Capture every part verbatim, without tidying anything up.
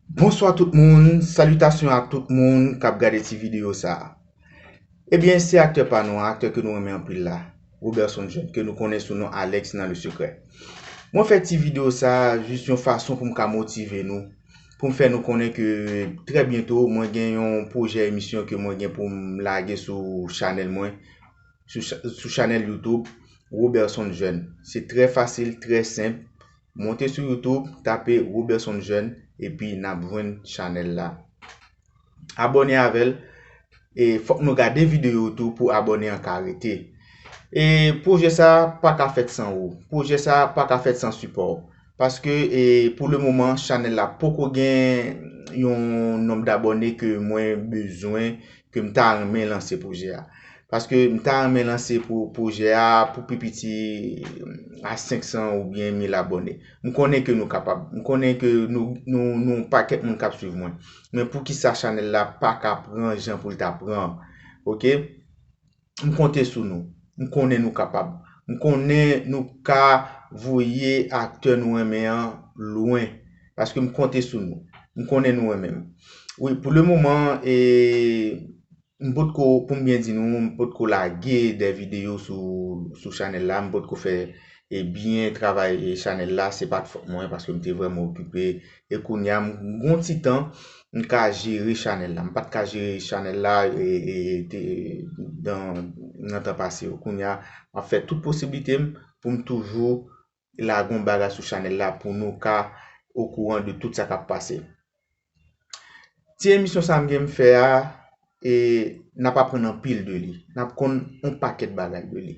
Bonswa tout moun, salitasyon a tout moun k ap gade ti videyo sa a. Ebyen, se aktè pa nou an, aktè ke nou renmen anpil la, Roberson Jeune, ke nou konnen sou non Alex nan Le Secret. Mwen fè ti videyo sa a jis yon fason pou m ka motive nou, pou m fè nou konnen ke trè byento mwen gen yon pwojè emisyon ke mwen gen pou m lage sou chanèl mwen, sou, cha- sou chanèl YouTube Roberson Jeune. Se trè fasil, trè senp. Monte sou YouTube, tape Roberson Jeune, epi n ap jwenn chanèl la. Abòne avè l, e fòk nou gade videyo tou pou abòne an ka rete. E pwojè sa a pa ka fèt san ou. Pwojè sa a pa ka fèt san sipò w. Paske, e, pou le moman, chanèl la poko gen yon nonb dabòne ke mwen bezwen, ke m ta renmen lanse pwojè a. Paske m ta renmen lanse pou pwojè a pou pi piti a senk san oubyen mil abòne. M konnen ke nou kapab. M konnen ke nou, nou, nou pakèt moun k ap swiv mwen. Men poukisa chanèl la pa ka pran jan pou l ta pran? Oke? M konte sou nou. M konnen nou kapab. M konnen nou ka voye aktè nou renmen an lwen. Paske m konte sou nou. M konnen nou renmen m. Wi, pou le moman, e, m potko, pou m byen di nou, m potko lage de videyo sou, sou chanèl la, m potko fè e byen travay e chanèl la, se pa t fòt mwen, paske m te vrèman okipe. E kounye a, m gon ti tan, m ka jere chanèl la. M pa t ka jere chanèl la e, e, te, dan, nan tan pase yo. Kounye a, m ap fè tout posiblite m pou m toujou lage yon bagay sou chanèl la pou nou ka okouran de tout sa k ap pase. Ti emisyon sa m gen m fè a, e n ap aprann anpil de li. N ap konn yon pakèt bagay de li.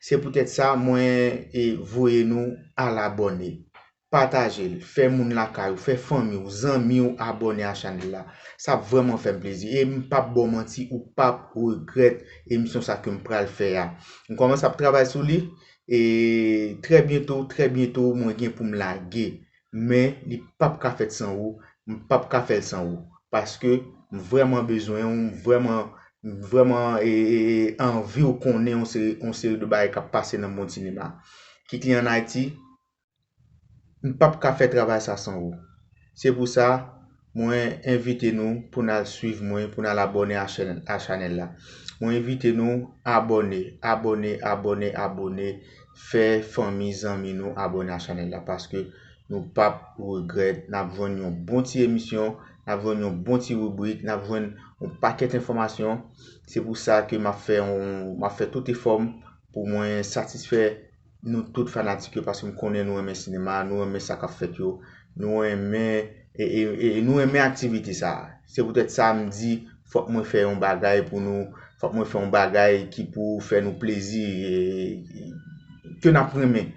Se poutèt sa, mwen e voye nou al abòne. Pataje l, fè moun lakay ou, fè fanmi w, zanmi w abòne a chanèl la. Sa ap vrèman fè m plezi. E m p ap ba w manti, ou p ap regrèt emisyon sa ke m pral fè a. M kòmanse ap travay sou li, e trè byento, trè byento, mwen gen pou m lage. Men li p ap ka fèt san ou, m p ap ka fè l san ou. Paske m vrèman bezwen w, m vrèman, m vrèman e, e, e, anvi w konnen yon seri, yon seri de bagay k ap pase nan mond sinema. Kit li ann Ayiti, m p ap ka fè travay sa san ou. Se pou sa, mwen envite nou pou n al swiv mwen, pou n al abòne a chanèl, a chanèl la. Mwen envite nou abòne, abòne, abòne, abòne, fè fanmi, zanmi nou abòne a chanèl la, paske nou p ap regrèt. N ap jwenn yon bon ti emisyon, n ap jwenn yon bon ti ribrik, n ap jwenn yon pakèt enfòmasyon. Se pou sa ke m ap fè yon, m ap fè tout efò m pou mwen satisfè nou tout fanatik yo, paske m konnen nou renmen sinema, nou renmen sa k ap fèt yo, nou renmen, e, e, e, nou renmen aktivite sa a. Se poutèt sa m di, fòk mwen fè yon bagay pou nou, fòk mwen fè yon bagay ki pou fè nou plezi, e, ke n ap renmen.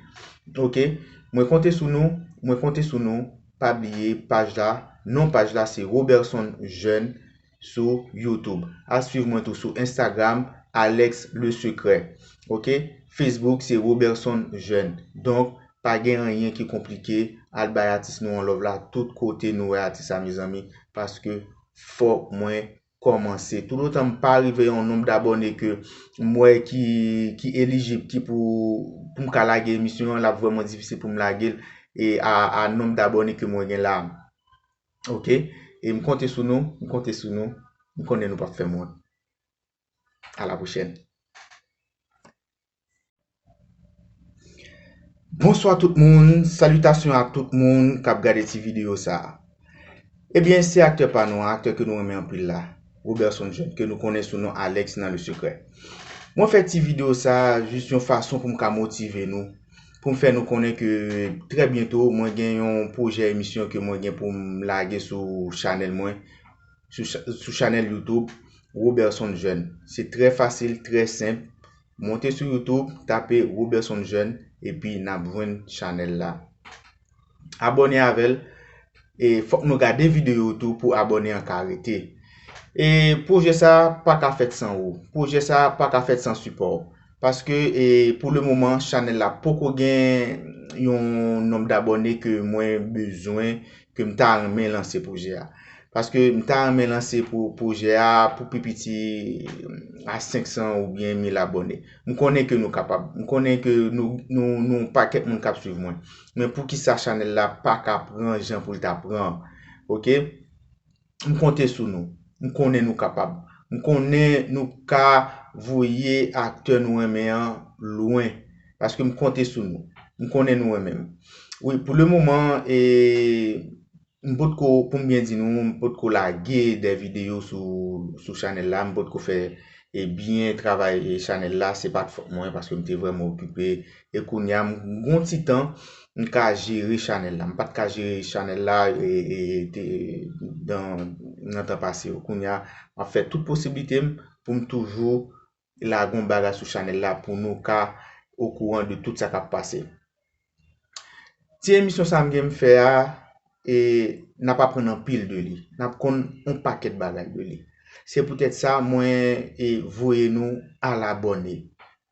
Oke? Mwen konte sou nou, mwen konte sou nou, pa bliye paj la, non paj la se Roberson Jeune sou YouTube. Al swiv mwen tou sou Instagram, Alex Le Secret. Oke? Facebook se Roberson Jeune. Donk, pa gen anyen ki konplike, al bay atis nou yon love la, tout kote nou wè atis la, mezanmi, paske fòk mwen kòmanse. Toutotan m pa rive yon nonb dabòne ke m wè ki, ki elijib, ki pou, pou m ka lage emisyon an, l ap vrèman difisil pou m lage l, e a, a nonb dabòne ke mwen gen la. Oke? E m konte sou nou, m konte sou nou, m konnen nou p ap fè m wont. A la pwochèn. Bonswa tout moun, salitasyon a tout moun k ap gade ti videyo sa a. Ebyen, se aktè pa nou an, aktè ke nou renmen anpil la, Roberson Jeune, ke nou konnen sou non Alex nan Le Secret. Mwen fè ti videyo sa a jis yon fason pou m ka motive nou, pou m fè nou konnen ke trè byento mwen gen yon pwojè emisyon ke mwen gen pou m lage sou chanèl mwen, sou, cha- sou chanèl YouTube Roberson Jeune. Se trè fasil, trè senp. Monte sou YouTube, tape Roberson Jeune, epi n ap jwenn chanèl la. Abòne avè l, e fòk nou gade videyo tou pou abòne an ka rete. E pwojè sa a pa ka fèt san ou. Pwojè sa a pa ka fèt san sipò w. Paske, e, pou le moman, chanèl la poko gen yon nonb dabòne ke mwen bezwen, ke m ta renmen lanse pwojè a. Paske m ta renmen lanse pou pwojè a pou pi piti a senk san oubyen mil abòne. M konnen ke nou kapab. M konnen ke nou, nou, nou pakèt moun k ap swiv mwen. Men poukisa chanèl la pa ka pran jan pou l ta pran? Ok? M konte sou nou. M konnen nou kapab. M konnen nou ka voye aktè nou renmen an lwen. Paske m konte sou nou. M konnen nou renmen m. Wi, pou le moman, e, m potko, pou m byen di nou, m potko lage de videyo sou, sou chanèl la, m potko fè, e, byen travay, e, chanèl la, se pa t fòt mwen, paske m te vrèman okipe, e kounye a, m gon ti tan, m ka jere chanèl la. M pa t ka jere chanèl la, e, e, te, dan, nan tan pase yo. Kounye a, m ap fè tout posiblite m pou m toujou lage yon bagay sou chanèl la pou nou ka okouran de tout sa k ap pase. Ti emisyon sa m gen m fè a, e, n ap aprann anpil de li. N ap konn yon pakèt bagay de li. Se poutèt sa, mwen, e, voye nou al abòne.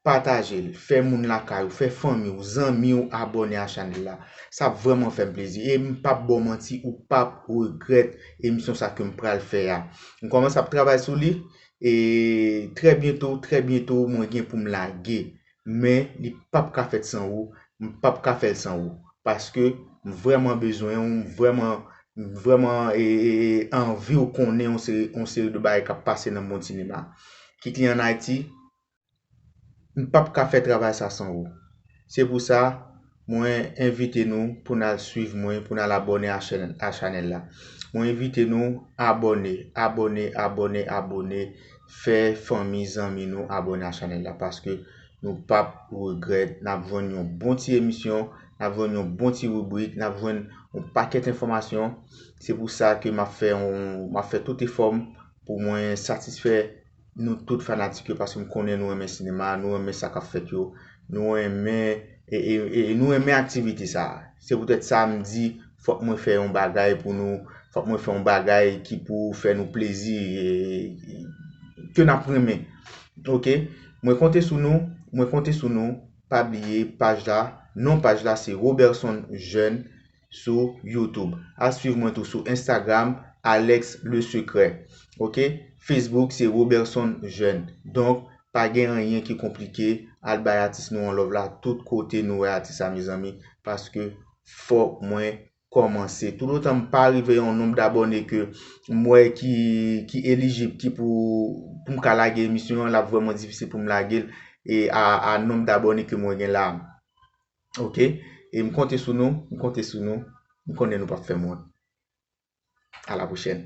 Pataje l, fè moun lakay ou, fè fanmi w, zanmi w abòne a chanèl la. Sa ap vrèman fè m plezi. E m p ap ba w manti, ou p ap regrèt emisyon sa ke m pral fè a. M kòmanse ap travay sou li, e trè byento, trè byento, mwen gen pou m lage. Men, li p ap ka fèt san ou, m p ap ka fè l san ou. Paske m vrèman bezwen w, m vrèman, m vrèman, e, e, e, anvi w konnen yon seri, yon seri de bagay k ap pase nan mond sinema. Ki kliyan an Ayiti, m p ap ka fè travay sa san ou. Se pou sa, mwen envite nou pou n al swiv mwen, pou n al abòne a chanèl, a chanèl la. Mwen envite nou abòne, abòne, abòne, abòne, fè fanmi, zanmi nou abòne a chanèl la, paske nou p ap regrèt. N ap jwenn yon bon ti emisyon, n ap jwenn yon bon ti ribrik, n ap jwenn yon pakèt enfòmasyon. Se pou sa ke m ap fè yon, m ap fè tout efò m pou mwen satisfè nou tout fanatik yo, paske m konnen nou renmen sinema, nou renmen sa k ap fèt yo, nou renmen, e, e, e, nou renmen aktivite sa a. Se poutèt sa m di, fòk mwen fè yon bagay pou nou, fòk mwen fè yon bagay ki pou fè nou plezi, e, e, ke n ap renmen. Ok? Mwen konte sou nou, mwen konte sou nou, pa bliye paj la, non paj la se Roberson Jeune sou YouTube. Al swiv mwen tou sou Instagram, Alex Le Secret. Ok? Facebook se Roberson Jeune. Donk, pa gen anyen ki konplike, al bay atis nou an love la, tout kote nou wè atis la, mezanmi, paske fòk mwen kòmanse. Toutotan m pa rive yon nonb dabòne ke m wè ki, ki elijib, ki pou, pou m ka lage emisyon an, l ap vrèman difisil pou m lage l, e a, a nonb dabòne ke mwen gen la. Ok? E m konte sou nou, m konte sou nou, m konnen nou p ap fè m wont. A la pwochèn.